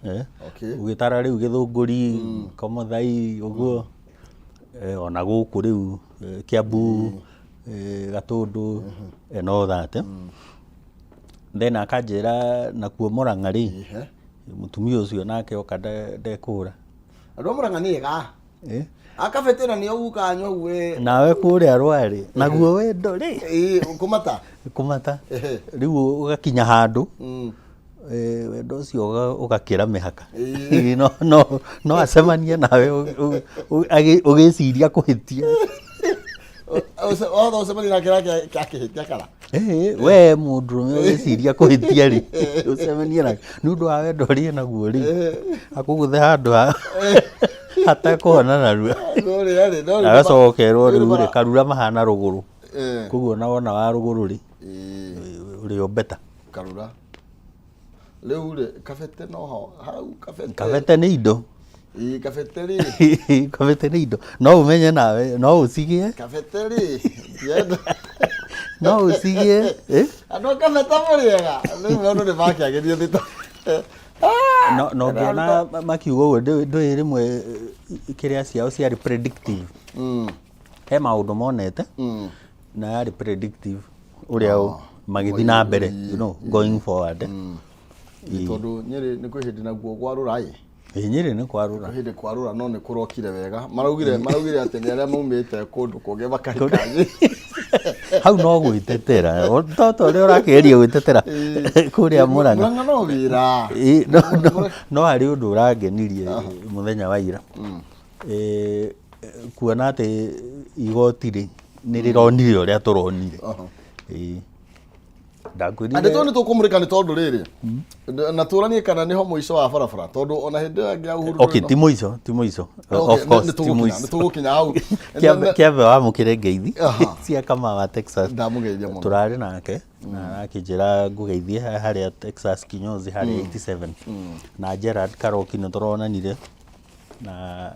Eh, Okay. Ũgĩtara rĩu Gĩthũngũri, Komothai ũguo, ona gũkũ rĩu Kiambu, Gatũndũ and all that. Then akanjĩra nakuo Mũrang'a rĩ, mũtumia ũcio nake oka ndekũra. Andũ a Mũrang'a nĩ ega. Eh? Akabete na nĩo guka anyua we. Nawe kũrĩa Rwarĩ naguo wendo rĩ, Ĩĩ, kũmata. Kũmata. Rĩu ũgakinya handũ, wendo ũcio ũgakĩra mĩhaka. No acemanie nawe ũgĩciria kũhĩtia. Othe ũcemanie nake nake akĩhĩtia kana? Ĩĩ, we mũndũrũme ũgĩciria kũhĩtia rĩ, ũcemanie nake nĩ ũndũ wa wendo ũrĩ naguo rĩ, akũgũthe handũ ha hatekũhona narua. No rĩ, rĩ, no rĩ. Agacokerwo rĩu rĩ, karura mahana rũgũrũ. Koguo ona wona wa rũgũrũ rĩ, ũrĩ o better. Karura. Rĩu rĩ, Kabete no ho hau Kabete. Kabete nĩ indo. Ĩĩ, Kabete rĩ. Kabete nĩ indo, no ũmenye nawe no ũcigĩe. Kabete rĩ, ndienda. No ũcigĩe, eh? Andũ a Kabete mũrĩ ega. Rĩu maũndũ nĩ makĩagĩrio thĩ No ngĩona makiuga ũguo, ndũĩ rĩmwe kĩrĩa ciao ciarĩ predictive. He maũndũ monete na yarĩ predictive ũrĩa magĩthiĩ na mbere, going forward. Ĩ, tondũ Nyĩrĩ nĩ kwĩ hĩndĩ naguo kwarũra ĩ. Ĩ, Nyĩrĩ nĩ kwarũra. Kwĩ hĩndĩ kwarũra no nĩ kũrokire wega. Maraugire atĩ nĩ arĩa maumĩte kũndũ kũngĩ makahika Nyĩrĩ. Hau no gwĩtetera. To ta ũrĩa ũrakĩgeria gwĩtetera kũrĩa Mũrang'a. Mũrang'a no wĩra. Ĩ, no harĩ ũndũ ũrangenirie mũthenya wa ira. Kuona atĩ igoti rĩ nĩ rĩronire ũrĩa tũronire. Ĩ. Ndakwĩrire. Andĩ tondũ nĩ tũkũmũrĩka nĩ tondũ rĩrĩ na tũranie kana nĩho mũico wa barabara, tondũ ona hĩndĩ ĩyo ĩngĩ ya Uhuru. Okay, ti mũico, ti mũico. Of course, ti mũico. Nĩ tũgũkinya hau. Kĩambe wamũkĩre ngeithi cia Kamau wa Texas. Ndamũgeithia mũno. Tũrarĩ nake na arakĩnjĩra ngũgeithie harĩa Texas kinyozi harĩa 87 na Gerard Karoki nĩ tũronanire na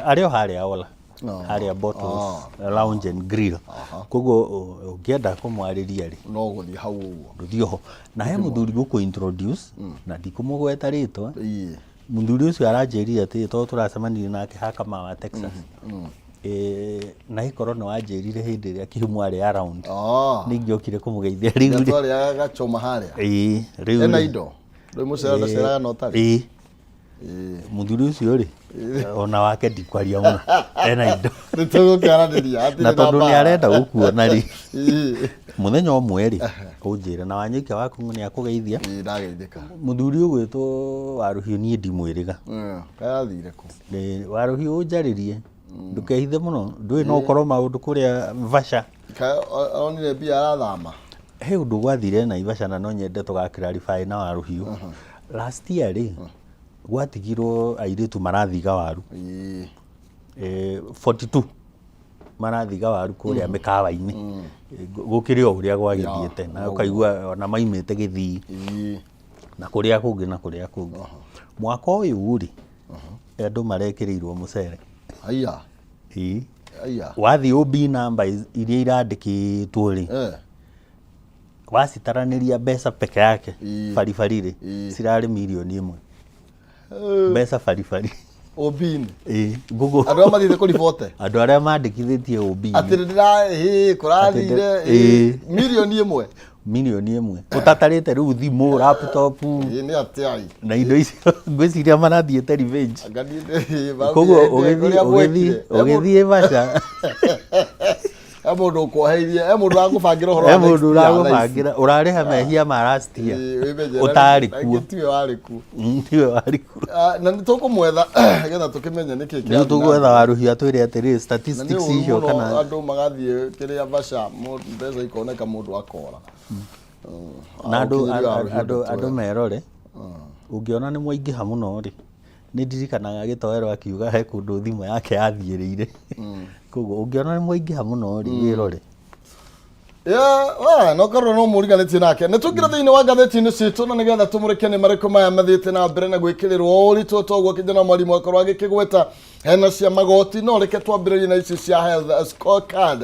arĩ o harĩa Ola, harĩa Bottles Lounge and Grill. Koguo ũngĩenda kũmwarĩria rĩ, no gũthiĩ hau ũguo. Ndũthiĩ ho na he mũthuri gũkũ introduce na ndikũmũgweta rĩtwa. Mũthuri ũcio aranjĩrire atĩ tondũ tũracemanirie nake ha Kamau wa Texas, na ikorwo nĩ wanjĩrire hĩndĩ ĩrĩa Kĩhumo arĩ around, nĩ ingĩokire kũmũgeithia rĩu rĩ. Twarĩaga gachoma harĩa. Ĩĩ, rĩu Ena rĩ. indo rĩu mũcera ndaceraga na ũtarĩ. Ĩĩ, mũthuri ũcio rĩ, ona wake ndikwaria mũno, ena indo. Nĩ tũgũkĩaranĩria hatirĩ. Na tondũ nĩ mbaara. arenda gũkuona rĩ, mũthenya ũmwe rĩ, ũnjĩre na Wanyoike waku nĩ akũgeithia. Ĩĩ, ndageithĩka. Mũthuri ũgwĩtwo Warũhiũ niĩ ndimwĩrĩga. Karathire kũ? Warũhiũ, ũnjarĩrie, ndũkehithe mũno, ndũĩ no ũkorwo maũndũ kũrĩa Vasha. Aronire mbia arathama. He ũndũ gwathire Naivasha na no nyende tũga clarify na Warũhiũ. Last year rĩ, gwatigirwo airĩtu marathiga waru. 42 marathiga waru kũrĩa mĩkawa-inĩ. Gũkĩrĩ o ũrĩa gwagĩthiĩte na ũkaigua ona maimĩte Gĩthii na kũrĩa kũngĩ na kũrĩa kũngĩ. Mwaka ũyũ rĩ, andũ marekĩrĩirwo mũcere. Aya. Ĩĩ. Aya. Wathiĩ OB number iria irandĩkĩtwo rĩ, wacitaranĩria mbeca peke yake baribari rĩ, cirarĩ 1 mirioni mbeca baribari. Obini. Ĩĩ, Google. Andũ arĩa mathiĩte kũribote. Andũ arĩa mandĩkithĩtie OB. Atĩ nĩ ndĩra kũrathire. 1 mirioni. 1 mirioni ũtatarĩte rĩu thimũ, laptop Ĩĩ, nĩ atĩa ĩ? Na indo icio ngwĩciria marathiĩte revenge. Anga niĩ Koguo ũrĩa ũgĩthiĩ mwekire. ũgĩthiĩ Vaca, He mũndũ ũkuoheirie, he mũndũ ũrakũbangĩra ũhoro he wa next mũndũ year thaa ici. ũragũbangĩra ũrarĩha mehia ma last year. Ĩĩ, wĩmenyerere. Ũtarĩ Na kuo. ingĩ tiwe warĩ kuo. Tiwe warĩ kuo. Ah, na nĩ tũkũmwetha getha tũkĩmenye nĩkĩ Rĩu kĩrathiĩ na tũgwetha mbere. Warũhiũ atwĩre atĩrĩ Na nĩ statistics ũru icio mũno kana andũ magathiĩ kĩrĩa Vaca, mbeca ikoneka mũndũ akora. Na andũ Ũkinyĩri wa Rũhiũ andũ ndeto andũ ĩyo. merore, ũngĩona nĩ mwaingĩha mũno rĩ, nĩ ndirikanaga gĩtoero akiuga he kũndũ thimũ yake yathiĩrĩire. Koguo ũngĩona nĩ mwaingĩha mũno rĩ, wĩrore. Yeah, no korwo no mũriganĩtie nake. Nĩ tũingĩre thĩinĩ wa ngathĩti-inĩ citũ na nĩgetha tũmũrĩke nĩ marĩkũ maya mathiĩte na mbere na gwĩkĩrĩrwo ũritũ toguo kijana mwarimu akorwo agĩkĩgweta hena cia magoti, no reke twambĩrĩrie na ici cia health scorecard.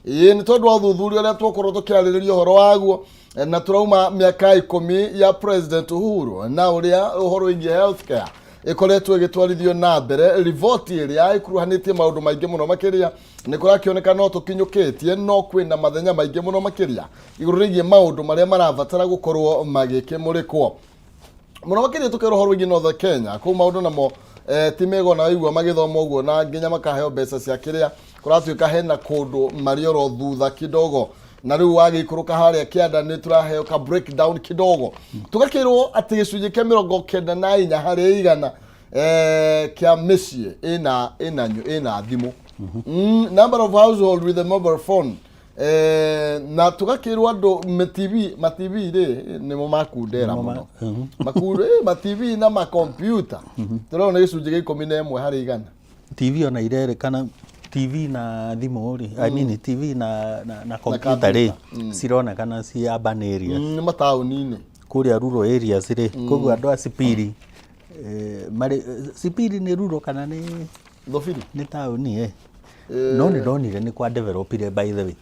Ĩĩ nĩ tondũ wa ũthuthuria ũrĩa twakorwo tũkĩarĩrĩria ũhoro waguo na tũrauma mĩaka 10 ya President Uhuru na ũrĩa ũhoro wĩgiĩ healthcare ĩkoretwo ĩgĩtwarithio na mbere. Riboti ĩrĩa ĩkuruhanĩtie maũndũ maingĩ mũno makĩria nĩ kũrakĩoneka no tũkinyũkĩtie, no kwĩna mathenya maingĩ mũno makĩria igũrũ rĩgiĩ maũndũ marĩa marabatara gũkorwo magĩkĩmũrĩkwo mũno makĩria. Tũkĩra ũhoro wĩgiĩ North Kenya kũu maũndũ namo ti mega ona waigua magĩthoma ũguo na nginya makaheo mbeca cia kĩrĩa kũratuĩka hena kũndũ marĩ oro thutha kidogo, na rĩu wagĩikũrũka harĩa kĩanda nĩ tũraheo ka breakdown kidogo, tũgakĩrwo atĩ gĩcunjĩ kĩa 94 harĩ igana kĩa mĩciĩ ĩna thimũ, number of household with a mobile phone, na tũgakĩrwo andũ ma TV, ma TV rĩ nĩmo makundera mũno. Ma TV na makompiuta tũrona gĩcunjĩ gĩa 11 harĩ igana. TV ona irerĩkana, TV na thimũ rĩ, I mean TV na computer rĩ, cironekana ci urban areas. Nĩ mataũni-inĩ. Kũrĩa rural areas rĩ, koguo andũ a Sipiri marĩ Sipiri nĩ rural kana nĩ Thobiri. Nĩ taũni no nĩ ndonire nĩ kwa developire, by the way,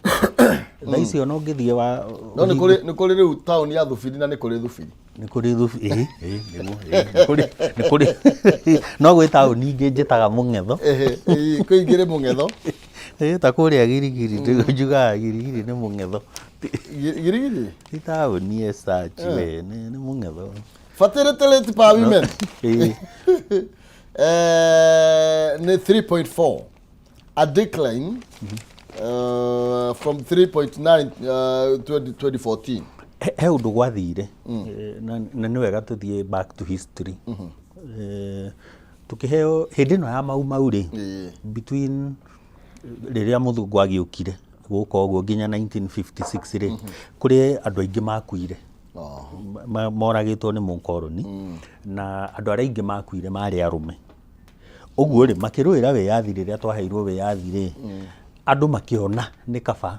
thaa ici ona ũngĩthiĩ wa No nĩ kũrĩ rĩu taũni ya Thubiri na nĩ kũrĩ Thubiri. Nĩ kũrĩ ĩĩ ĩĩ nĩguo, ĩĩ, nĩ kũrĩ no gwĩ taũni ingĩ njĩtaga mũng'etho. Ehe, ĩĩ, kwĩ ingĩ rĩ mũng'etho. Ĩĩ, ta kũrĩa Girigiri nĩguo njugaga Girigiri nĩ mũng'etho. Girigiri. Ti taũni as such we, nĩ mũng'etho. Fertility rate per women nĩ 3.4, a decline from 3.9 2014. He ũndũ gwathire, na nĩ wega tũthiĩ back to history. Tũkĩheo hĩndĩ ĩno ya Mau Mau rĩ, between rĩrĩa mũthũngũ agĩũkire gũka ũguo nginya 1956 rĩ, kũrĩ andũ aingĩ makuire, moragĩtwo nĩ mũkoroni, na andũ arĩa aingĩ makuire marĩ arũme. Ũguo rĩ, makĩrũĩra wĩyathi, rĩrĩa twaheirwo wĩyathi rĩ, andũ makĩona nĩ kaba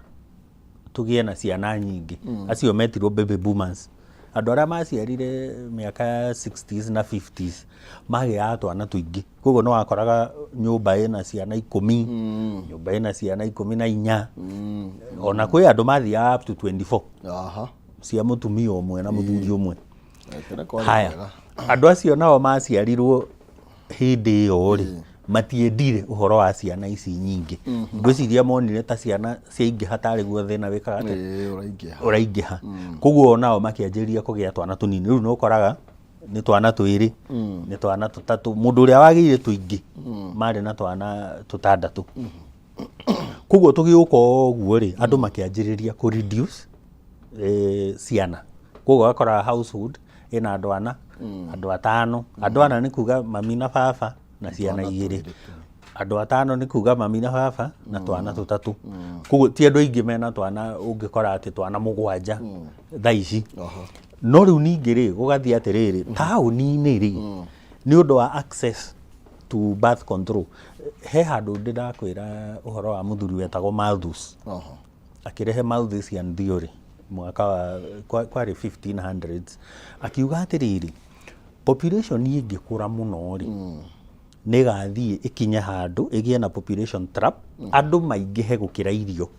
tũgĩe na ciana nyingĩ. Acio metirwo baby boomers, andũ arĩa maciarire mĩaka ya 60s na 50s magĩaga twana tũingĩ. Koguo nĩ wakoraga nyũmba ĩna ciana 10, nyũmba ĩna ciana 14, ona kwĩ andũ mathiaga up to 24 cia mũtumia ũmwe na mũthuri ũmwe. Tene kwarĩ Haya, kwega. Andũ acio nao maciarirwo hĩndĩ ĩyo rĩ, matiendire ũhoro wa ciana ici nyingĩ. Ngwĩciria monire ta ciana ciaingĩha tarĩ guo thĩna wĩkaga atĩa? Ĩĩ, ũraingĩha. Ũraingĩha. Koguo nao makĩanjĩrĩria kũgĩa twana tũnini. Rĩu nĩ ũkoraga nĩ twana twĩrĩ, nĩ twana tũtatũ. Mũndũ ũrĩa wagĩire tũingĩ marĩ na twana tũtandatũ. Koguo tũgĩũka ũguo rĩ, andũ makĩanjĩrĩria kũ reduce ciana. Koguo ũgakora household ĩna andũ ana, andũ atano. Andũ ana nĩ kuga mami na baba na ciana igĩrĩ. Andũ atano nĩ kuga mami na baba na twana tũtatũ. Koguo ti andũ aingĩ mena twana ũngĩkora atĩ twana mũgwanja thaa ici. No rĩu ningĩ rĩ, gũgathiĩ atĩrĩrĩ, taũni-inĩ rĩ, nĩ ũndũ wa access to birth control, he handũ ndĩ ndakwĩra ũhoro wa mũthuri wetagwo Malthus, akĩrehe Malthusian theory mwaka wa kwarĩ 1500s, akiuga atĩrĩrĩ, population ĩngĩkũra mũno rĩ, nĩ ĩgathiĩ ĩkinye handũ ĩgĩe na population trap, andũ maingĩhe gũkĩra irio.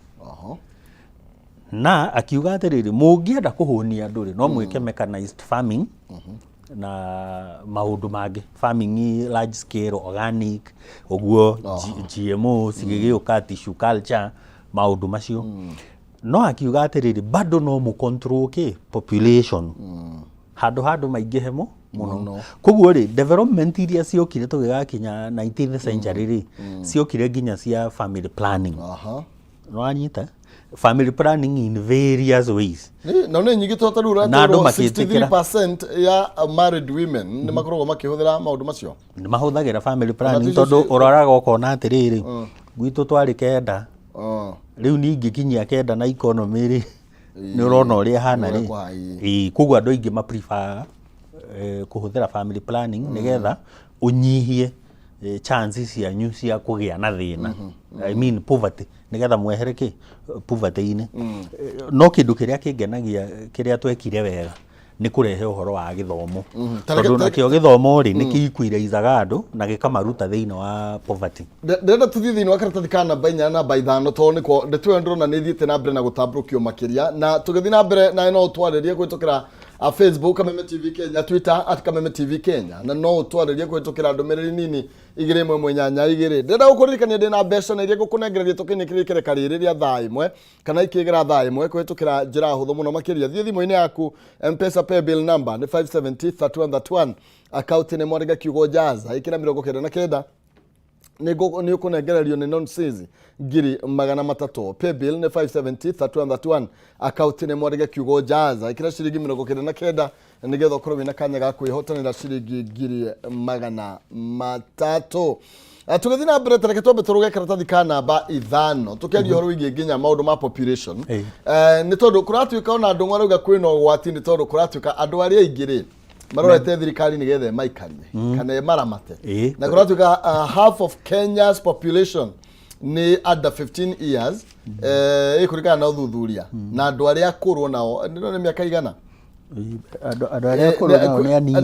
Na akiuga atĩrĩrĩ, mũngĩenda kũhũnia andũ rĩ, no mwĩke mechanized farming na maũndũ mangĩ, farming large scale, organic ũguo, GMO cigĩgĩũka, tissue culture, maũndũ macio. No akiuga atĩrĩrĩ, bado no mũ control kĩ population handũ handũ maingĩhe mũno. Koguo rĩ, development iria ciokire tũgĩgakinya 19th century rĩ, ciokire nginya cia family planning. Nĩwanyita? Family planning in various ways. Na nĩ nyingĩ to tarĩu Na andũ ũratwĩrwo magĩtĩkĩra. 63% ya married women nĩ makoragwo makĩhũthĩra maũndũ macio. Nĩ mahũthagĩra family planning. Ona tondũ ũroraga ũkona atĩrĩrĩ, gwitũ twarĩ kenda, rĩu ningĩkinyia kenda na economy rĩ, nĩ ũrona ũrĩa ĩhana Ũrĩa rĩ. kũhana. Ĩĩ, koguo andũ aingĩ ma prefer kũhũthĩra family planning nĩgetha ũnyihie chances cianyu cia kũgĩa na thĩna, I mean poverty, nĩgetha mwehere kĩ poverty-inĩ. No kĩndũ kĩrĩa kĩngenagia kĩrĩa twekire wega Nĩ kũrehe ũhoro wa gĩthomo. Tareke- Tondũ nakĩo gĩthomo rĩ, nĩ kĩikuiraizaga andũ na gĩkamaruta thĩinĩ wa poverty. Ndĩrenda tũthiĩ thĩinĩ wa karatathi ka namba 4 na namba 5, tondũ nĩko ndeto ĩyo ndĩrona nĩ ĩthiĩte na mbere na gũtambũrũkio makĩria. Na tũgĩthiĩ na mbere nawe no ũtwarĩrie kũhĩtũkĩra Facebook Kameme TV Kenya, Twitter @KamemeTVKenya, na no ũtwarĩrie kũhĩtũkĩra ndũmĩrĩri nini 21182. Ndĩrenda gũkũririkania ndĩ na mbeca na iria ngũkũnengereria tũkĩnĩkĩria ikereka rĩrĩ rĩa thaa 1 kana ikĩgera thaa 1 kũhĩtũkĩra njĩra hũthũ mũno makĩria. Thiĩ thimũ-inĩ yaku, M-Pesa paybill number nĩ 570 3131, akaunti nĩ Mwarĩga kiugo Jaza, ĩkĩra 99, nĩ ũkũnengererio nĩ nonsense 300,000. Paybill nĩ 570 3131, akaunti nĩ Mwarĩga kiugo Jaza, ĩkĩra ciringi 99 nĩgetha ũkorwo wĩna kanya ga kwĩhotanĩra ciringi 300,000. Tũgĩthiĩ na mbere, tareke twambe tũrũge karatathi ka namba 5, tũkĩaria ũhoro wĩgiĩ nginya maũndũ ma population. Nĩ tondũ kũratuĩka ona andũ marauga kwĩna ũgwati, nĩ tondũ kũratuĩka andũ arĩa aingĩ rĩ marorete thirikari nĩgetha ĩmaikarie kana ĩmaramate. Na kũratuĩka half of Kenya's population nĩ under 15 years, ĩkũringana na ũthuthuria, na andũ arĩa akũrũ nao nĩ mĩaka igana? Andũ arĩa akũrũ nao nĩ anini.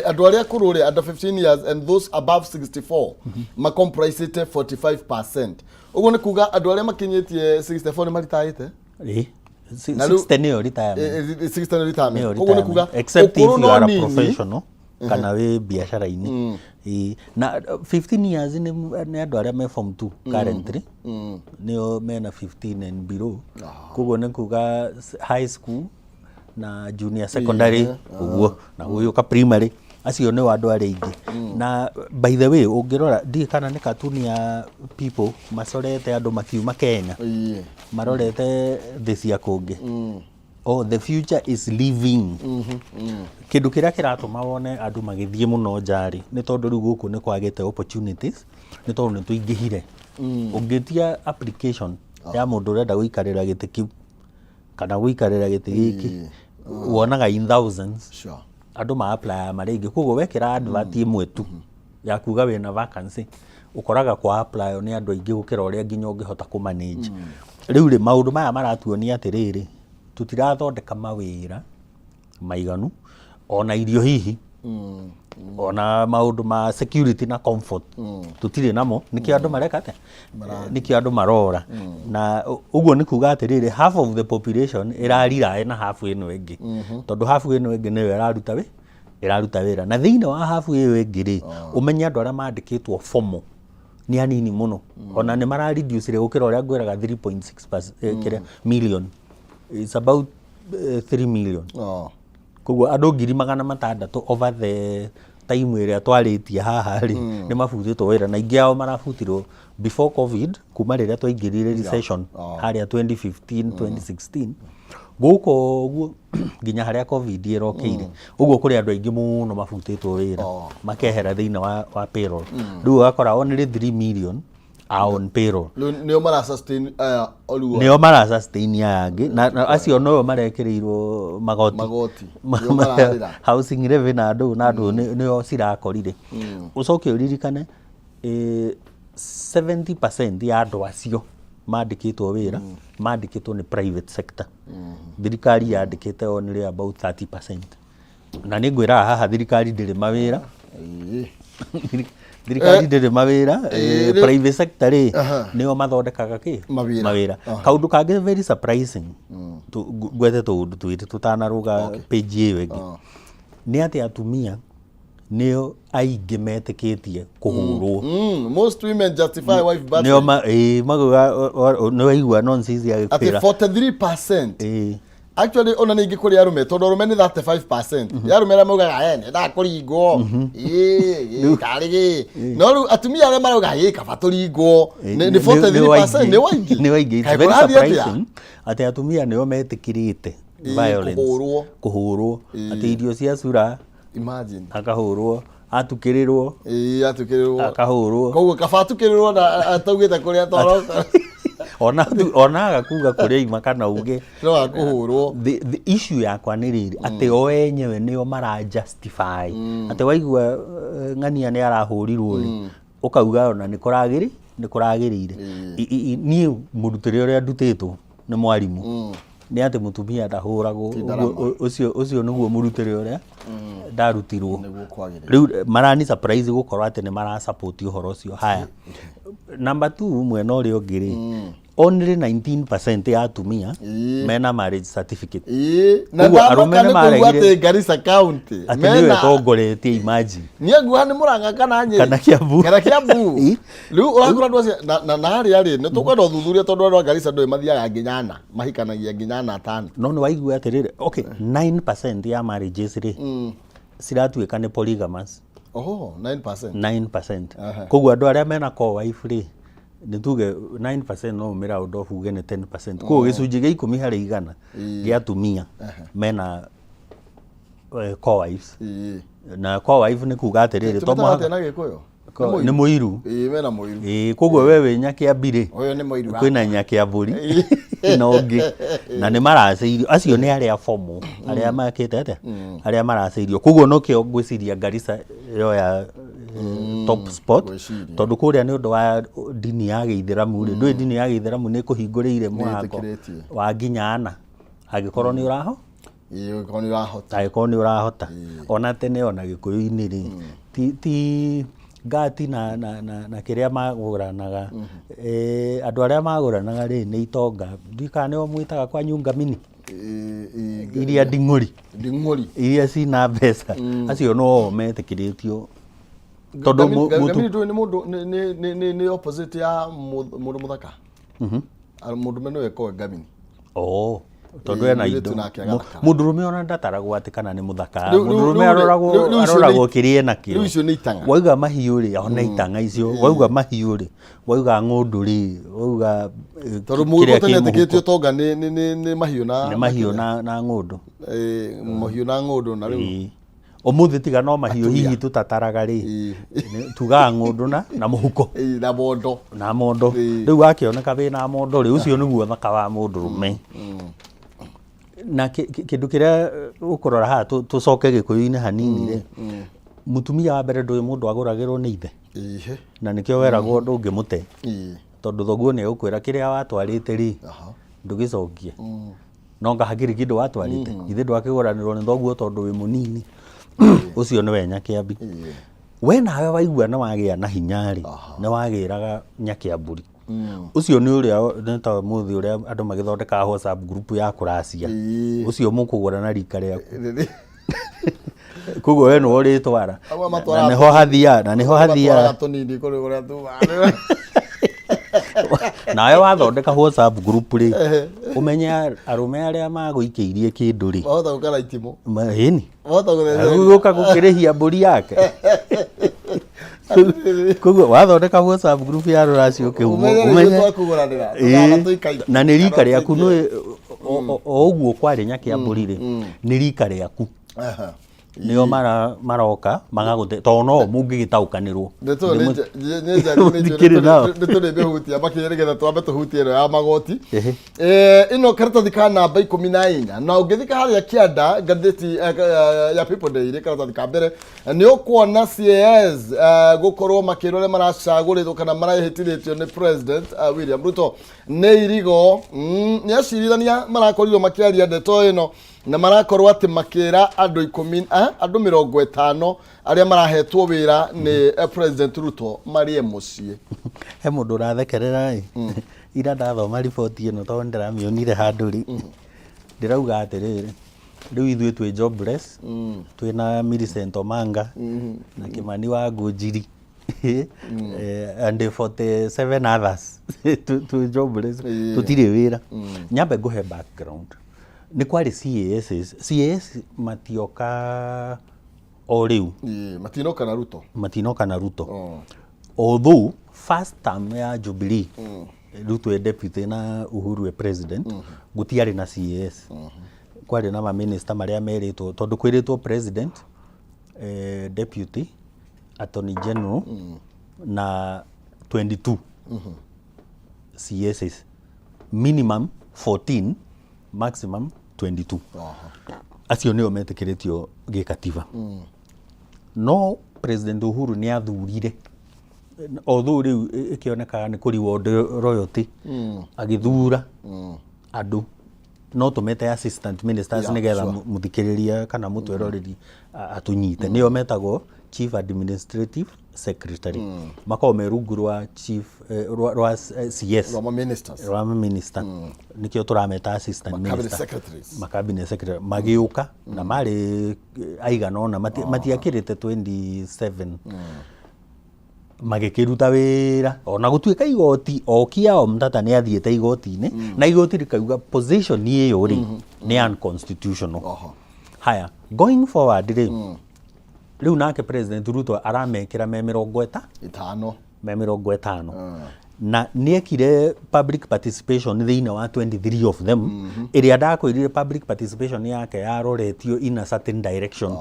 Andũ arĩa akũrũ rĩ, under 15 years and those above 64 macomprisĩte 45%. Ũguo nĩ kuga andũ arĩa makinyĩtie 64 nĩ maritaĩte. Na 60 nĩyo retirement. 60 nĩ retirement. Nĩyo Koguo nĩ kuga retirement. Except if ũkũrũ you no are a nini. professional kana wĩ biacara-inĩ. Na 15 years nĩ andũ arĩa me form 2 currently, nĩo mena 15 and below. Koguo nĩ kuga high school na junior secondary ũguo na gũgĩũka primary, acio nĩo andũ arĩa aingĩ. Na by the way, ũngĩrora, ndiũĩ kana nĩ katuni ya People macorete andũ makiuma Kenya marorete thĩ cia kũngĩ. Oh, the future is living. Kĩndũ kĩrĩa kĩratũma wone andũ magĩthiĩ mũno nja-rĩ, nĩ tondũ rĩu gũkũ nĩ kwagĩte opportunities, nĩ tondũ nĩ tũingĩhire. Ũngĩtia application ya mũndũ ũrenda gũikarĩra gĩtĩ kĩu kana gũikarĩra gĩtĩ gĩkĩ, wonaga in thousands. Andũ ma apply marĩ aingĩ, koguo wekĩra advert ĩmwe tu ya kuga wĩna vacancy, ũkoraga kwa apply nĩ andũ aingĩ gũkĩra ũrĩa nginya ũngĩhota kũ manage. Rĩu rĩ, maũndũ maya maratuonia atĩrĩrĩ, tũtirathondeka mawĩra maiganu, ona irio hihi, ona maũndũ ma security na comfort tũtirĩ namo. Nĩkĩo andũ mareka atĩa? Nĩkĩo andũ marora. Na ũguo nĩ kuga atĩrĩrĩ, half of the population ĩrarirae na half ĩno ĩngĩ, tondũ half ĩno ĩngĩ nĩyo ĩraruta wĩra. Na thĩinĩ wa half ĩyo ĩngĩ rĩ, ũmenye andũ arĩa mandĩkĩtwo formal nĩ anini mũno. Ona nĩ mara reduce gũkĩra ũrĩa ngwĩraga 3.6 kĩrĩa million. It's about 3 million. Koguo andũ 600,000 over the time ĩrĩa twarĩtie haha rĩ, nĩ mabutĩtwo wĩra, na aingĩ ao marabutirwo before COVID, kuma rĩrĩa twaingĩrire recession harĩa 2015 2016 gũkũ ũguo nginya harĩa COVID ĩrokĩire. Ũguo kũrĩ andũ aingĩ mũno mabutĩtwo wĩra, makehera thĩinĩ wa payroll. Rĩu ũgakora only 3 million are on payroll. Rĩu nĩo mara sustain aya oruo. Nĩo mara sustain aya angĩ, na acio noyo marekĩrĩirwo magoti. Magoti. Nĩo mararĩra. Housing levy na andũ na andũ nĩo cirakorire. Ũcoke ũririkane, 70% ya andũ acio mandĩkĩtwo wĩra mandĩkĩtwo nĩ private sector. Thirikari yandĩkĩte only about 30%. Na nĩ ngwĩraga haha, thirikari ndĩrĩ mawĩra. Thirikari ndĩrĩ mawĩra. Private sector rĩ, nĩo mathondekaga kĩ? Mawĩra. Mawĩra. Kaũndũ kangĩ very surprising, ngwete tũũndũ twĩrĩ tũtanarũga page ĩyo ĩngĩ, nĩ atĩ atumia nĩo aingĩ metĩkĩtie kũhũrwo. Most women justify wife battery. Nĩo magauga nĩ waigua nonsense atĩ agĩkwĩra 43%. Actually, ona ningĩ kũrĩ arũme, tondũ arũme nĩ 35% ya arũme arĩa maugaga nĩ kũringwo ĩ karĩ gĩ, no rĩu atumia arĩa marauga ĩ kaba tũringwo nĩ 43%, nĩ waingĩ. Nĩ waingĩ. It's Kaĩ very kũrathiĩ atĩa? surprising atĩ atumia nĩo metĩkĩrĩte violence. Kũhũrwo. Kũhũrwo, atĩ irio cia cura. Imagine. Akahũrwo, atukĩrĩrwo. Ĩ, atukĩrĩrwo. Akahũrwo. Koguo kaba atukĩrĩrwo na ataugĩte kũrĩa toro. Ona agakuga kũrĩa ima kana uge. No akũhũrwo. The issue yakwa nĩ rĩrĩ, atĩ o enyewe nĩo mara justify atĩ waigua ng'ania nĩ arahũrirwo rĩ, ũkauga ona nĩ kũragĩrĩire. Niĩ mũrutĩre ũrĩa ndutĩtwo nĩ mwarimũ. Nĩ atĩ mũtumia ndahũragwo. Ti ndarama. Ũcio nĩguo mũrutĩre ũrĩa ndarutirwo. Nĩguo kwagĩrĩire. Rĩu marani surprise gũkorwo atĩ nĩ mara support ũhoro ũcio. Haya, number 2, mwena ũrĩa ũngĩ rĩ, only 19% ya atumia mena marriage certificate. Ĩĩ, na Koguo arũme ndamaka nĩ nĩ kũigua maregire atĩ Garissa County atĩ nĩyo ĩtongoretie, imagine. Niĩ nguha nĩ Mũrang'a kana Nyĩrĩ Kana Kiambu. Kana Kiambu. Ĩ. Rĩu ũrakora andũ acio na harĩa rĩ, nĩ tũkwenda ũthuthuria, tondũ andũ a Garissa ndũĩ mathiaga nginya ana, mahikanagia nginya ana, atano. No nĩ waigua atĩrĩrĩ, okay, 9% ya marriages rĩ, ciratuĩka nĩ polygamous. Oho, 9%. 9%. Aha. Koguo andũ arĩa mena co-wife rĩ, nĩ tuge 9%, no ũmĩ round off uge nĩ 10%. Koguo gĩcunjĩ gĩa 10% gĩa atumia mena co-wives. Na co-wife nĩ kuga atĩrĩrĩ, to Tũmĩtaga mũhaka atĩa na Gĩkũyũ? Nĩ mũiru. Ĩĩ, mena mũiru. Ĩĩ, koguo we wĩ Nyakĩambi rĩ, Ũyũ nĩ mũiru wakwa. Kwĩna Nyakĩambũri na ũngĩ na nĩ maracĩirio. Acio nĩ arĩa formal, arĩa makĩte atĩa, arĩa maracĩirio. Koguo nokĩo ngwĩciria Garissa yoya top spot, Ngwĩciria. tondũ kũrĩa nĩ ũndũ wa ndini ya gĩithĩramu rĩ, ndũĩ ndini ya gĩithĩramu nĩ ĩkũhingũrĩire mũrango Ĩtĩkĩrĩtie. wa nginya ana angĩkorwo nĩ ũraho Ĩĩ, ũngĩkorwo nĩ ũrahota. Angĩkorwo nĩ ũrahota. Ona tene, ona gĩkũyũ-inĩ rĩ, ti ngati na kĩrĩa magũranaga, andũ arĩa magũranaga rĩ, nĩ itonga. Ndiũĩ kana nĩo mwĩtaga kwanyu ngamini. Ĩĩ, ĩĩ, Iria nding'ũri. Nding'ũri. Iria cina mbeca, acio no metĩkĩrĩtio tondũ Ngamini ndũĩ nĩ mũndũ nĩ opposite ya mũndũ mũthaka. Mũndũme nĩwe ĩkoragwo ngamini. Oh, tondũ Ĩĩ, ena mũirĩtu indo. nake agathakara. Mũndũrũme ona ndataragwo atĩ kana nĩ mũthaka. Rĩu Mũndũrũme aroragwo rĩu icio aroragwo kĩrĩa enakĩo. Rĩu icio nĩ itang'a. Wauga mahiũ rĩ, ona itang'a icio, wauga mahiũ rĩ, wauga ng'ũndũ rĩ, wauga Tondũ kĩrĩa mũgĩkũyũ tene kĩ mũhuko. etĩkĩtio tonga nĩ mahiũ na Nĩ mahiũ na ng'ũndũ. Ĩĩ, mahiũ na ng'ũndũ na rĩu Ĩĩ. Ũmũthĩ tiga no mahiũ hihi tũtataraga rĩ, tugaga ng'ũndũ na mũhuko. Ĩĩ, na mondo. Na mondo. Rĩu wakĩoneka wĩna mondo rĩ, ũcio nĩguo thaka wa mũndũrũme. Na kĩndũ kĩrĩa ũkũrora haha, tũcoke gĩkũyũ-inĩ hanini rĩ, mũtumia wa mbere ndũĩ mũndũ agũragĩrwo nĩ ithe. Na nĩkĩo weragwo ndũngĩmũte, tondũ thoguo nĩ egũkwĩra kĩrĩa watwarĩte rĩ, ndũgĩcokie, no nga hakĩrĩ kĩndũ watwarĩte, ithe ndwakĩgũranĩrwo nĩ thoguo tondũ wĩ mũnini. Ũcio nĩwe Nyakĩambi. We nawe waigua nĩ wagĩa na hinya rĩ, nĩ wagĩraga Nyakĩambũri. Ũcio nĩ ũrĩa nĩ ta mũthĩ ũrĩa andũ magĩthondekaga WhatsApp group ya kũracia. Ũcio mũkũgũra na rika rĩaku, koguo we nĩwe ũrĩtwara. Amwe Na nĩho matwaraga hathiaga. Tũnini kũrĩ kũrĩa tuma. Nawe wathondeka WhatsApp group rĩ, ũmenye arũme arĩa magũikĩirie kĩndũ rĩ, Mahota gũka na itimũ. Ĩni. Mahota gũthecereria. Gũka gũkĩrĩhia mbũri yake. Koguo wathondeka WhatsApp group ya rũracio kĩhumo, Ũmenye nĩ ithuĩ twakũgũranĩra. Tũkana tũikaike. Na nĩ rika Kana rĩaku. tũikie. Nĩ o ũguo kwarĩ Nyakĩambũri rĩ, nĩ rika rĩaku nĩo maroka magagũte, tondũ no mũngĩgĩtaũkanĩrwo. Mũtikĩrĩ nao. Nĩ tũrĩmĩhutia makĩria nĩgetha twambe tũhutie ĩno ya magoti. Ĩno karatathi ka namba 14, na ũngĩthika harĩa kĩanda ngathĩti ya People Daily, karatathi ka mbere, nĩ ũkuona CAS gũkorwo makĩrwo arĩa maracagũrĩtwo kana marahĩtithĩtio nĩ President William Ruto nĩ irigo. Nĩ acirithania marakorirwo makĩaria ndeto ĩno na marakorwo atĩ makĩra andũ 10, andũ 50 arĩa marahetwo wĩra nĩ President Ruto marĩe mũciĩ. He mũndũ ũrathekerera ĩ ira ndathoma riboti ĩno, tondũ ndĩramĩonire handũ rĩ, ndĩrauga atĩrĩrĩ, rĩu ithuĩ twĩ jobless, twĩna Millicent Omanga na Kimani wa Ngũnjiri and 47 others, twĩ jobless, tũtirĩ wĩra. Nyambe ngũhe background. Nĩ kwarĩ CASs. CAS matioka o rĩu. Ĩĩ, matinoka na Ruto. Matinoka na Ruto. Although first term ya Jubilee, Ruto e deputy na Uhuru e president, gũtiarĩ na CAS. Kwarĩ na maminista marĩa merĩtwo, tondũ kwĩrĩtwo president, deputy, attorney general na 22 CSs, minimum 14, maximum 22. Acio nĩo metĩkĩrĩtio gĩkatiba. No President Uhuru nĩ athurire, although rĩu ĩkĩonekaga nĩ kũ reward royalty, agĩthura andũ No tũmete assistant ministers nĩgetha mũthikĩrĩria kana mũtwĩroreri atũnyite. Nĩo metagwo chief administrative secretary, makoragwo me rungu rwa chief rwa CS. Rwa ministers. Rwa minister, nĩkĩo tũrameta assistant cabinet minister. Secretaries. Ma cabinet secretary magĩũka na marĩ aigana ũna, matiakĩrĩte 27, magĩkĩruta wĩra ona gũtuĩka igoti Okiya Omtatah nĩ athiĩte igoti-inĩ na igoti rĩkauga position ĩyo rĩ nĩ unconstitutional. Haya, going forward rĩ, rĩu nake President Ruto aramekĩra me mĩrongo ĩta 50. Me 50, na nĩekire public participation thĩinĩ wa 23 of them. Ĩrĩa ndakwĩrire public participation yake yaroretio in a certain direction,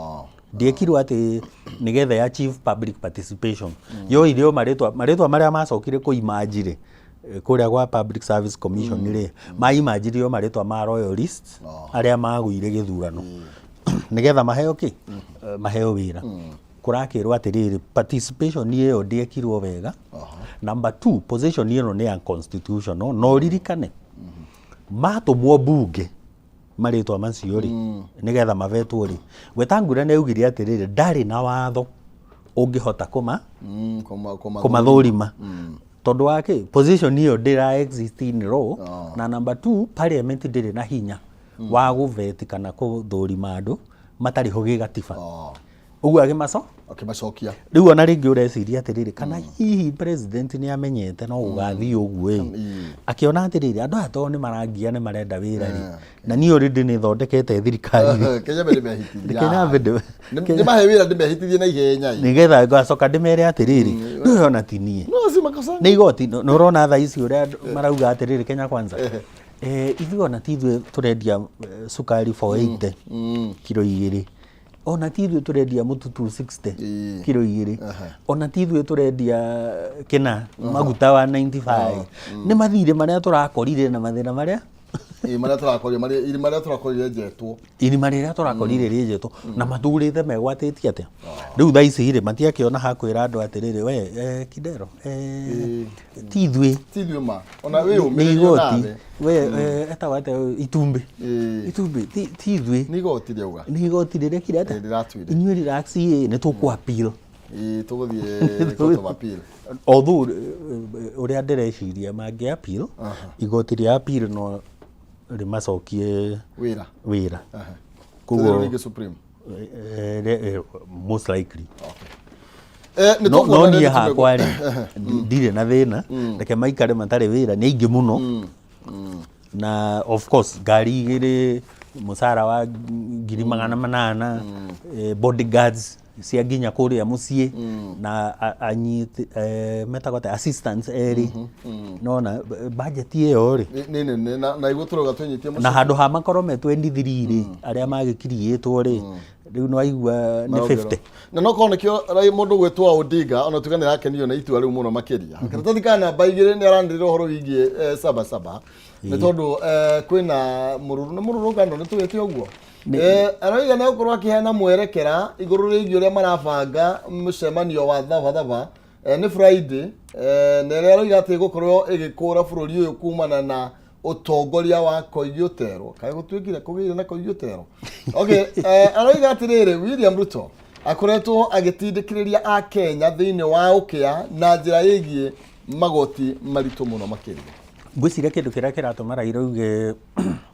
ndiekirwo atĩ nĩgetha ya achieve public participation. Yoire o marĩtwa marĩa macokire kũimanji rĩ kũrĩa gwa Public Service Commission rĩ, maimanjirie o marĩtwa ma loyalists arĩa magũire gĩthurano nĩgetha maheo kĩ. Maheo wĩra. Kũrakĩrwo atĩrĩrĩ, participation ĩyo ndĩekirwo wega. Number two, position ĩno nĩ unconstitutional. No ũririkane matũmwo mbunge marĩtwa macio rĩ, nĩgetha mavetwo rĩ, Wetangula nĩ augire atĩrĩrĩ, ndarĩ na watho ũngĩhota kũma Kũma kũmathũrima tondũ wa kĩ position ĩyo ndĩra exist in law. Na number two, parliament ndĩrĩ na hinya wa gũveti kana kũthũrima andũ matarĩ ho gĩgatiba. Ũguo agĩmaco Akĩmacokia. Rĩu ona rĩngĩ ũreciria atĩrĩrĩ, kana hihi president nĩ amenyete no gũgathiĩ ũguo ĩ, akĩona atĩrĩrĩ, andũ aya tondũ nĩ marangia, nĩ marenda wĩra rĩ, na niĩ already nĩ thondekete thirikari rĩ. Kenya mbere mehitithia. Kenya mbere. Nĩ mahe wĩra, ndĩmehitithie na ihenya ĩ. Nĩgetha ngacoka ndĩmere atĩrĩrĩ, ndũyũ ona ti niĩ, No si makosa. Nĩ igoti. Nĩ ũrona thaa ici ũrĩa andũ marauga atĩrĩrĩ, Kenya Kwanza, ithuĩ ona ti ithuĩ tũrendia cukari 480 kiro 2, ona ti ithuĩ tũrendia mũtu 260 kiro 2, ona ti ithuĩ tũrendia kĩna maguta wa 95, nĩ mathirĩ marĩa tũrakorire na mathĩna marĩa Ĩ, marĩa tũrakorire, irima rĩrĩa tũrakorire njetwo. Irima rĩrĩa tũrakorire rĩenjetwo na maturĩte megwatĩtie atĩa. Rĩu thaa ici rĩ, matiakĩona hakwĩra andũ atĩrĩrĩ, we Kidero, ti ithuĩ. Ti ithuĩ ma ona wĩ Nĩ ũmĩrĩrio igoti. Nawe. We etagwo atĩa, itumbĩ. Itumbĩ, ti ithuĩ. Nĩ igoti rĩauga. Nĩ igoti rĩrekire atĩa? Ĩ, rĩratuire. Inyuĩ relax ĩ, nĩ tũkũ appeal. Ĩ, tũgũthiĩ Court of Appeal. Although ũrĩa ndĩreciria, mangĩ appeal, igoti rĩa appeal no rĩmacokie wĩra. Wĩra. Koguo rĩngĩ Supreme. Most likely. Nĩ No tũkuona no niĩ rĩrĩ hakwa rĩ, ndirĩ na thĩna, reke maikare matarĩ wĩra, nĩ aingĩ mũno. Na of course ngari 2, mũcara wa 800,000, bodyguards cia nginya kũrĩa mũciĩ na anyiti metagwo atĩa, assistants erĩ, nona budget ĩyo rĩ Nĩ nene na iguo tũrauga twĩnyitie. Na handũ ha makorwo me 23 rĩ, arĩa magĩkiriĩtwo rĩ, rĩu nĩwaigua nĩ 50. Na no korwo nĩkĩo mũndũ gwĩtwo Odinga ona tuga nĩ arakenio nĩ itua rĩu mũno makĩria. Karatathi ka namba 2 nĩ aranĩrĩra ũhoro wĩgiĩ saba saba, nĩ tondũ kwĩna mũrũrũ, nĩ mũrũrũngano, nĩ tũgĩte ũguo. Arauga nĩ egũkorwo akĩheana mwerekera igũrũ rĩgiĩ ũrĩa marabanga mũcemanio wa thaba thaba, nĩ Friday, na ĩrĩa arauga atĩ ĩgũkorwo ĩgĩkũra bũrũri ũyũ kumana na ũtongoria wa Koigi Ũterwo. Kaĩ gũtuĩkire kũgĩire na Koigi Ũterwo? Okay, arauga atĩrĩrĩ, William Ruto akoretwo agĩtindĩkĩrĩria akenya thĩinĩ wa ũkĩa na njĩra ĩgiĩ magoti maritũ mũno makĩria. Ngwĩciria kĩndũ kĩrĩa kĩratũma Raila auge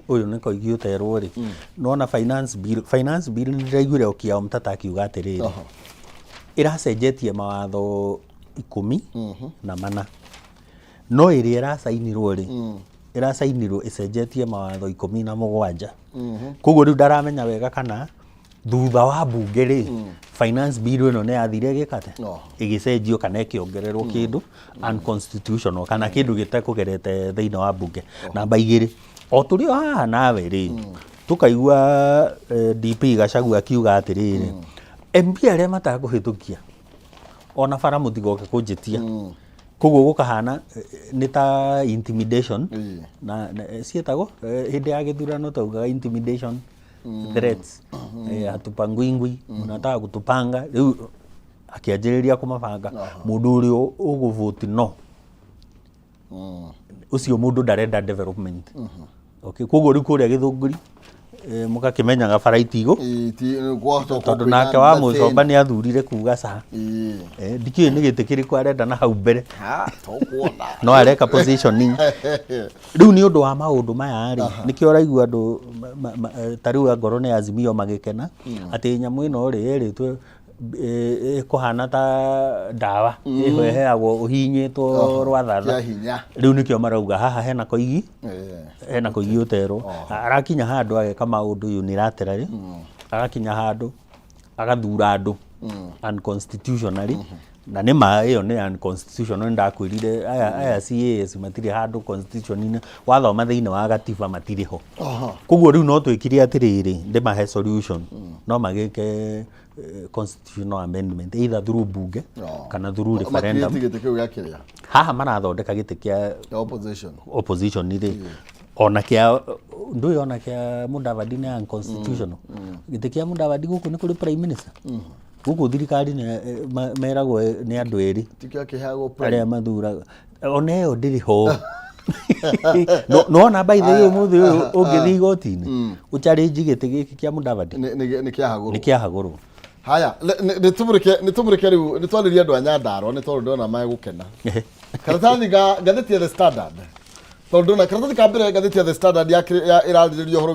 ũyũ nĩ Koigi Ũterwo rĩ, nona finance bill nĩ ndĩraiguire Okiya Omtatah akiuga atĩrĩrĩ, ĩracenjetie mawatho 14, no ĩrĩa ĩracainirwo rĩ, ĩracainirwo ĩcenjetie mawatho 17. Koguo rĩu ndaramenya wega kana thutha wa mbunge rĩ, finance bill ĩno nĩ yathire ĩgĩka atĩa, ĩgĩcenjio kana ĩkĩongererwo kĩndũ unconstitutional kana kĩndũ gĩtekũgerete thĩinĩ wa mbunge. Namba 2, o tũrĩ o haha nawe rĩ, tũkaigua DP Gachagua akiuga atĩrĩrĩ, MP arĩa matakũhĩtũkia ona bara mũtigoke kũnjĩtia. Koguo gũkahana nĩ ta intimidation na ciĩtagwo hĩndĩ ya gĩthurano taugaga intimidation threats, hatupangwingwi, mnataka kutupanga. Rĩu akĩanjĩrĩria kũmabanga, mũndũ ũrĩa ũgũvoti no ũcio mũndũ ndarenda development. Okay, koguo rĩu kũrĩa Gĩthũngũri mũgakĩmenyaga bara itigũ Ĩĩ, gwacoka tondũ kwĩna nake wa thĩna. mũcomba nĩ athurire kuga ca. Ĩĩ. Ndikĩũĩ nĩ gĩtĩ kĩrĩkũ arenda na hau mbere. Ha, tũkuona. No areka positioning. Rĩu nĩ ũndũ wa maũndũ maya rĩ, nĩkĩo ũraigua andũ ta rĩu angorwo nĩ Azimio magĩkena atĩ nyamũ ĩno rĩ ĩrĩtwo ĩkũhana ta ndawa ĩho ĩheagwo ũhihinyĩtwo rwathatha. Kĩa hinya. Rĩu nĩkĩo marauga haha hena koigi, hena koigi ũterwo. Arakinya handũ ageka maũndũ unilaterally, agakinya handũ agathura andũ unconstitutionally. Na nĩ ma ĩyo nĩ unconstitutional, nĩ ndakwĩrire aya CAS matirĩ handũ constitution-inĩ, wathoma thĩinĩ wa gatiba matirĩ ho. Koguo rĩu no twĩkire atĩrĩrĩ, ndĩmahe solution, no magĩke constitutional amendment either through bunge kana through referendum. Makirĩtie gĩtĩ kĩu gĩa kĩrĩa? Haha marathondeka gĩtĩ kĩa Kĩa opposition. Opposition rĩ, ona kĩa ndũĩ, ona kĩa Mudavadi nĩ unconstitutional. Gĩtĩ kĩa Mudavadi gũkũ nĩ kũrĩ prime minister, gũkũ thirikari nĩ meragwo nĩ andũ erĩ Tikĩo kĩheagwo prime. Arĩa mathuraga, ona ĩyo ndĩrĩ ho. No nona by the way, ũmũthĩ ũyũ ũngĩthiĩ igoti-inĩ ũchallenge gĩtĩ gĩkĩ kĩa Mudavadi, Nĩ kĩahagũrwo. Nĩ kĩahagũrwo. Haya, nĩ tũmũrĩke rĩu, nĩ twarĩrie andũ a Nyandarua nĩ tondũ ndĩrona megũkena. Karatathi ga ngathĩti ya The Standard, tondũ ndĩrona karatathi ka mbere ngathĩti ya The Standard ĩrarĩrĩria ũhoro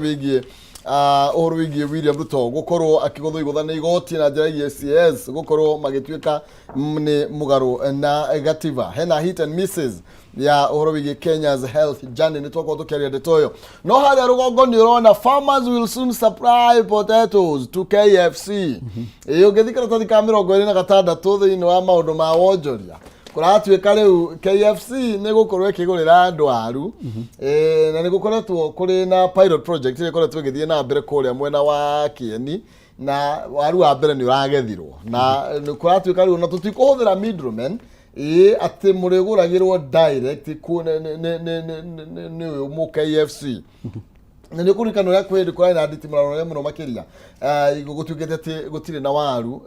wĩgiĩ William Ruto gũkorwo akĩgũthwo igũtha nĩ igoti na njĩra ĩgiĩ CS gũkorwo magĩtuĩka nĩ mũgarũ na gatiba. Hena hit and misses ya ũhoro wĩgiĩ Kenya's health journey, nĩ twakorwo tũkĩaria ndeto ĩyo. No harĩa rũgongo nĩ ũrona farmers will soon supply potatoes to KFC. Ĩ ũngĩthiĩ karatathi ka 26 thĩinĩ wa maũndũ ma wonjoria, kũratuĩka rĩu KFC nĩ gũkorwo ĩkĩgũrĩra andũ waru. Na nĩ gũkoretwo kũrĩ na pilot project ĩrĩa ĩkoretwo ĩgĩthiĩ na mbere kũrĩa mwena wa Kieni, na waru wa mbere nĩ ũragethirwo, na nĩ kũratuĩka rĩu na tũtikũhũthĩra middlemen, ĩĩ, atĩ mũrĩgũragĩrwo direct ku nĩ ũyũ mũ KFC. Na nĩ ũkũririkana ũrĩa kwĩ hĩndĩ kũrarĩ na nditimũrano nene mũno makĩria, gũtuĩkĩte atĩ gũtirĩ na waru,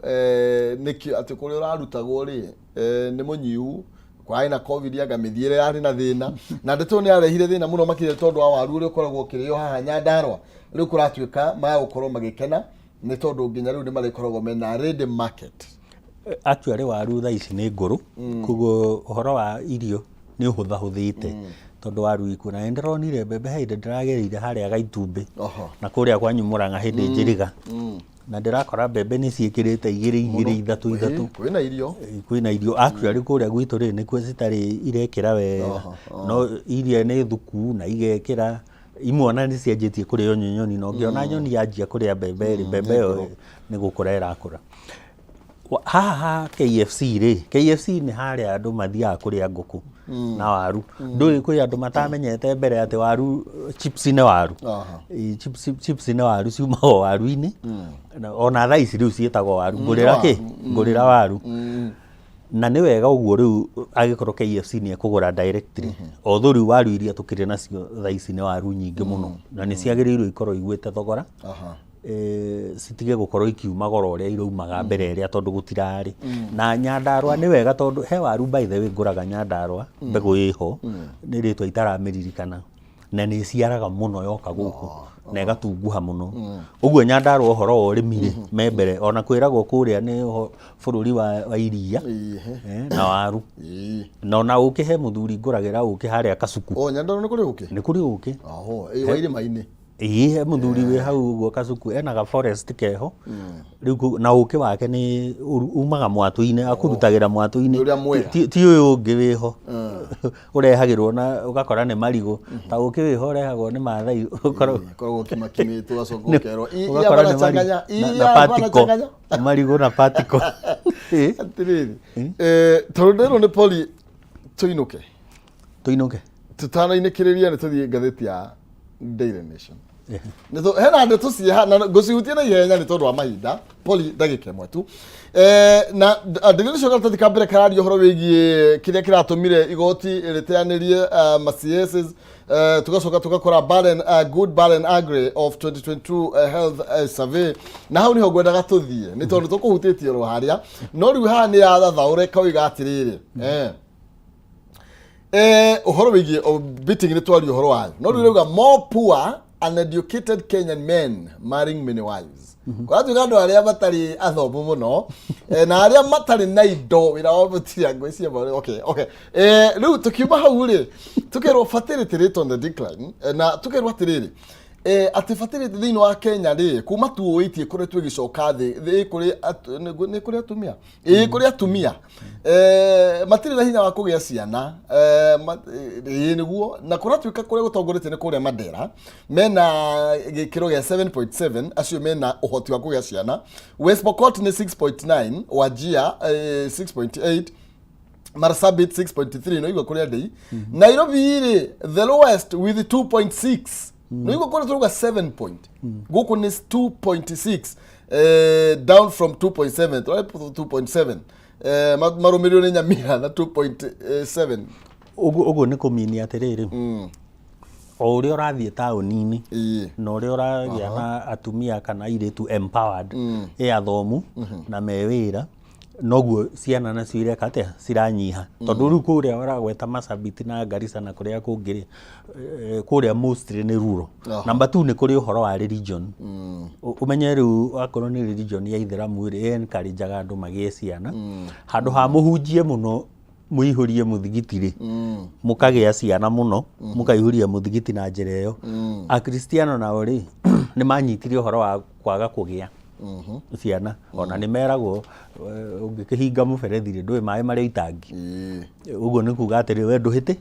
nĩkĩo atĩ kũrĩa ũrarutagwo rĩ, nĩ mũnyihu, kwarĩ na COVID, anga mĩthiĩre yarĩ na thĩna, na ndeto ĩyo nĩ yarehire thĩna mũno makĩria tondũ wa waru ũrĩa ũkoragwo ũkĩrĩo haha Nyandarua. Rĩu kũratuĩka magũkorwo magĩkena nĩ tondũ nginya rĩu nĩ marĩkoragwo mena ready market. Actually waru thaa ici nĩ ngũrũ, koguo ũhoro wa irio nĩ ũhũthahũthĩte tondũ waru ikuo. Na nĩ ndĩronire mbembe he hĩndĩ ndĩragereire harĩa Gaitumbĩ na kũrĩa kwanyu Mũrang'a hĩndĩ njĩrĩga, na ndĩrakora mbembe nĩ ciĩkĩrĩte igĩrĩ igĩrĩ, ithatũ ithatũ. Kwĩna irio. Kwĩna irio. Actually kũrĩa gwitũ rĩ, nĩkuo citarĩ irekĩra wega, no iria nĩ thuku na igekĩra imwe, ona nĩ cianjĩtie kũrĩo nĩ nyoni, na ũngĩona nyoni yanjia kũrĩa mbembe rĩ, mbembe ĩyo nĩ gũkũra ĩrakũra. Haha ha KFC rĩ, KFC nĩ harĩa andũ mathiaga kũrĩa ngũkũ na waru. Ndũĩ kwĩ andũ matamenyete mbere atĩ waru chips nĩ waru. Ĩ, chips nĩ waru, ciumaga o waru-inĩ. Na ona thaa ici rĩu ciĩtagwo waru, ngũrĩra kĩ, ngũrĩra waru. Na nĩ wega ũguo rĩu angĩkorwo KFC nĩ ekũgũra directly, although rĩu waru iria tũkĩrĩ nacio thaa ici nĩ waru nyingĩ mũno na nĩ ciagĩrĩirwo ikorwo igwĩte thogora, citige gũkorwo ikiuma goro ũrĩa iraumaga mbere ĩrĩa tondũ gũtirarĩ. Na Nyandarua nĩ wega tondũ he waru, by the way, ngũraga Nyandarua mbegũ ĩho, nĩ rĩtwa itaramĩririkana, na nĩ ĩciaraga mũno yoka gũkũ na ĩgatunguha mũno. Ũguo Nyandarua ũhoro wa ũrĩmi rĩ, me mbere. Ona kwĩragwo kũrĩa nĩ bũrũri wa iria na waru na ona ũkĩ. He mũthuri ngũragĩra ũkĩ harĩa Kasuku. O Nyandarua nĩ kũrĩ ũkĩ? Nĩ kũrĩ ũkĩ. Oho, ĩ wa irĩma-inĩ. Ĩĩ, he mũthuri wĩ hau ũguo Kasuku ena ga forest keho rĩu na ũkĩ wake nĩ umaga mwatũ-inĩ, akũrutagĩra mwatũ-inĩ. Nĩ ũrĩa mwega. Ti ũyũ ũngĩ wĩho ũrehagĩrwo na ũgakora nĩ marigũ, ta ũkĩ wĩho ũrehagwo nĩ Maathai ũkoragwo Koragwo ũkimakimĩtwo ũgacoka ũkerwo ũgakora nĩ marigũ changanya na patiko, marigũ na patiko. Ĩ, Atĩrĩrĩ, tondũ ndĩrwo nĩ poli tũinũke. Tũinũke. Tũtanainĩkĩrĩria nĩ tũthiĩ ngathĩti ya Daily Nation. Hena ndeto ciĩ na ngũcihutia na ihenya nĩ tondũ wa mahinda, poli ndagĩka ĩmwe tu. Na Daily Nation karatathi ka mbere kararia ũhoro wĩgiĩ kĩrĩa kĩratũmire igoti rĩteanĩrie ma CSs. Tugacoka tugakora bad and, good, bad and ugly of 2022 health survey, na hau niho ngwendaga tũthiĩ nĩ tondũ tũkũhutĩtie oro harĩa. No rĩu haha nĩ yathathaũre kauiga atĩrĩrĩ, Ũhoro wĩgiĩ beating nĩ twaria ũhoro wayo, no rĩu rauga more poor uneducated Kenyan men marrying many wives. Kũratuĩka andũ arĩa matarĩ athomu mũno na arĩa matarĩ na indo wĩra wao mũtirĩa ngwĩciria okay. Rĩu tũkiuma hau rĩ, tũkerwo fertility rate on the decline, na tũkerwo atĩrĩrĩ, atĩ fertility thĩinĩ wa Kenya rĩ, kuma 2008 ĩkoretwo ĩgĩcoka thĩ thĩ kũrĩ nĩ kũrĩ atumia, ĩĩ, kũrĩ atumia matirĩ na hinya wa kũgĩa ciana, ĩĩ nĩguo, na kũratuĩka kũrĩa gũtongoretie nĩ kũrĩa Mandera, mena gĩkĩro gĩa 7.7, acio mena ũhoti wa kũgĩa ciana. West Pokot nĩ 6.9, Wajir 6.8, Marsabit 6.3, no igua kũrĩa ndĩ. Nairobi rĩ, the lowest with 2.6, no igua kũrĩa tũrauga 7 point, gũkũ nĩ 2.6, down from 2.7, tũrarĩ 2.7, marũmĩrĩirwo nĩ Nyamira na 2.7. Ũguo nĩ kũmini atĩrĩrĩ, o ũrĩa ũrathiĩ taũni-inĩ na ũrĩa ũragĩa na atumia kana airĩtu empowered, ĩ athomu na me wĩra, noguo ciana nacio ireka atĩa? Ciranyiha, tondũ rĩu kũrĩa ũragweta Marsabit na Garissa na kũrĩa kũngĩ rĩ, kũrĩa mostly nĩ rural. Number two, nĩ kũrĩ ũhoro wa religion. Ũmenye rĩu akorwo nĩ religion ya Ithĩramu rĩ, encourageaga andũ magĩe ciana, handũ ha mũhunjie mũno mũihũrie mũthigiti rĩ, mũkagĩa ciana mũno, mũkaihũria mũthigiti na njĩra ĩyo. Akristiano nao rĩ, nĩ manyitire ũhoro wa kwaga kũgĩa ciana, ona nĩ meragwo ũngĩkĩhinga mũberethi rĩ, ndũĩ maĩ marĩa itangi. Ũguo nĩ kuga atĩrĩ, we ndũhĩtĩ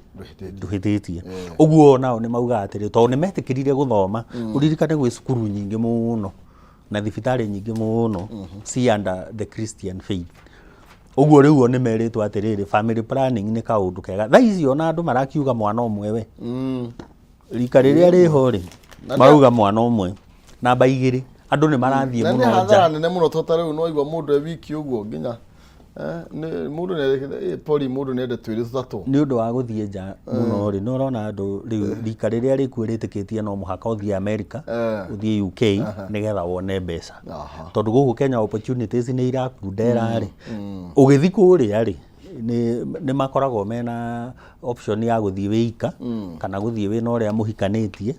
ndũhĩtĩtie. Ũguo nao nĩ maugaga atĩrĩ, tondũ nĩ metĩkĩrire gũthoma, ũririkane gwĩ cukuru nyingĩ mũno na thibitarĩ nyingĩ mũno ci under the Christian faith. Ũguo rĩu o nĩ merĩtwo atĩrĩrĩ, family planning nĩ kaũndũ kega. Thaa ici ona andũ marakiuga mwana ũmwe, we rika rĩrĩa rĩho rĩ, marauga mwana ũmwe. Namba igĩrĩ, andũ nĩ marathiĩ Na nĩ mũno nja. Hathara nene mũno, to ta rĩu no igua mũndũ e wiki ũguo nginya mũndũ nĩ pori, mũndũ nĩ ende twĩrĩ tũtatũ. Nĩ ũndũ wa gũthiĩ nja mũno rĩ, nĩ ũrona andũ rĩu rika rĩrĩa rĩkuo rĩtĩkĩtie no mũhaka ũthiĩ America, ũthiĩ UK nĩgetha wone mbeca, tondũ gũkũ Kenya opportunities nĩ irakundera rĩ, ũgĩthiĩ kũrĩa rĩ, nĩ makoragwo mena option ya gũthiĩ wĩika kana gũthiĩ wĩna ũrĩa mũhikanĩtie.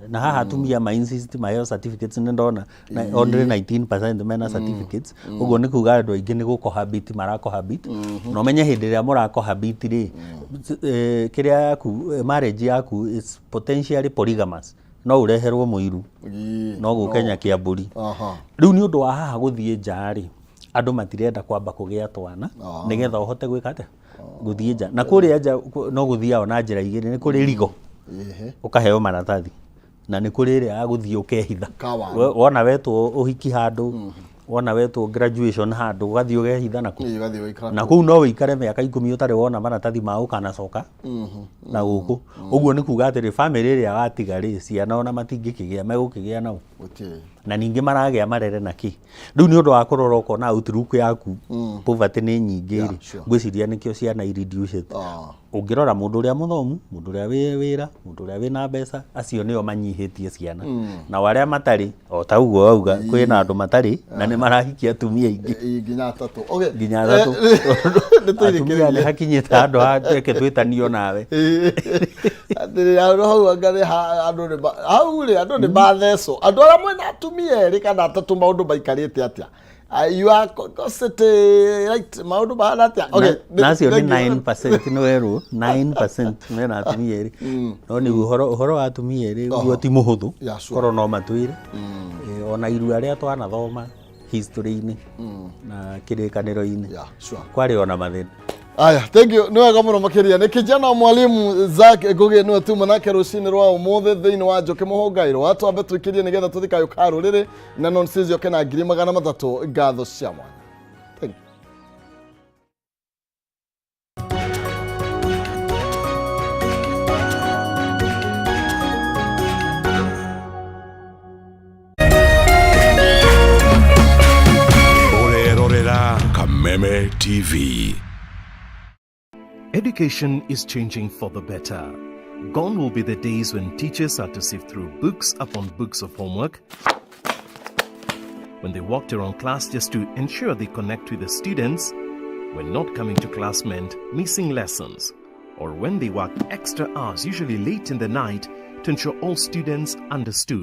Na haha atumia ma insist maheo certificates, nĩ ndona only 19% mena certificates. Ũguo nĩ kuga andũ aingĩ nĩ gũcohabit maracohabit, na ũmenye hĩndĩ ĩrĩa mũracohabit rĩ, kĩrĩa yaku, marriage yaku is potentially polygamous, no ũreherwo mũiru no gũkenya kĩambũri. Rĩu nĩ ũndũ wa haha gũthiĩ nja rĩ, andũ matirenda kwamba kũgĩa twana nĩgetha ũhote gwĩka atĩa? Gũthiĩ nja. Na kũrĩa nja no gũthiao na njĩra igĩrĩ: nĩ kũrĩ rigo, ũkaheo maratathi, na nĩ kũrĩ ĩrĩa ya gũthiĩ ũkehitha. Kawaru. Wona wetwo ũhiki handũ, wona wetwo graduation handũ, ũgathiĩ ũgehitha nakuo. Ĩĩ, ũgathiĩ ũgaikara. Na kũu no ũikare mĩaka 10 ũtarĩ wona maratathi ma ũkanacoka na gũkũ. Ũguo nĩ kuga atĩrĩ, famĩlĩ ĩrĩa watiga rĩ, ciana ona matingĩkĩgĩa, megũkĩgĩa nao? Gũtirĩ. Na ningĩ maragĩa marere na kĩ? Rĩu nĩ ũndũ wa kũrora ũkona outlook yaku poverty nĩ nyingĩ rĩ, ngwĩciria nĩkĩo ciana ireducĩte. Ũngĩrora mũndũ ũrĩa mũthomu, mũndũ ũrĩa wĩ wĩra, mũndũ ũrĩa wĩna mbeca, acio nĩo manyihĩtie ciana, nao arĩa matarĩ, o ta ũguo wauga, kwĩna andũ matarĩ na nĩ marahikia atumia aingĩ. Ĩĩ, nginya atatũ. Okay. Nginya atatũ. Nĩ Atumia nĩ tũirĩkĩrĩrie. hakinyĩte handũ ha reke twĩtanio nawe. Atĩrĩ, handũ hau anga nĩ andũ nĩ hau rĩ, andũ nĩ mathecwo, andũ arĩa mwena atumia erĩ kana atatũ, maũndũ maikarĩte atĩa? Ah, you are constantly right, maũndũ mahana atĩa? Okay, na acio nĩ thank you. 9%, nĩ werwo 9% mena atumia erĩ. No nĩ ũhoro wa atumia erĩ ũguo ti mũhũthũ. Yeah, sure. Korwo no matwĩre, ona irua rĩa twanathoma history-inĩ na kĩrĩkanĩro-inĩ, Yeah, sure. kwarĩ ona mathĩna. Aya, thank you. Nĩ wega mũno makĩria. Nĩ kijana mwalimu Zack Ngugi nĩwe tuma nake rũcinĩ rwa ũmũthĩ thĩinĩ wa Njũkĩ Mũhũngairwo. Twambe twĩkĩrie nĩgetha tũthiĩ kayũ ka rũrĩrĩ na nonsense yoke na 300,000 ngatho cia mwanya. Thank you. Ũrerorera Kameme TV. Education is changing for the better. Gone will be the days when teachers had to sift through books upon books of homework, when they walked around class just to ensure they connect with the students, when not coming to class meant missing lessons. or when they worked extra hours, usually late in the night, to ensure all students understood.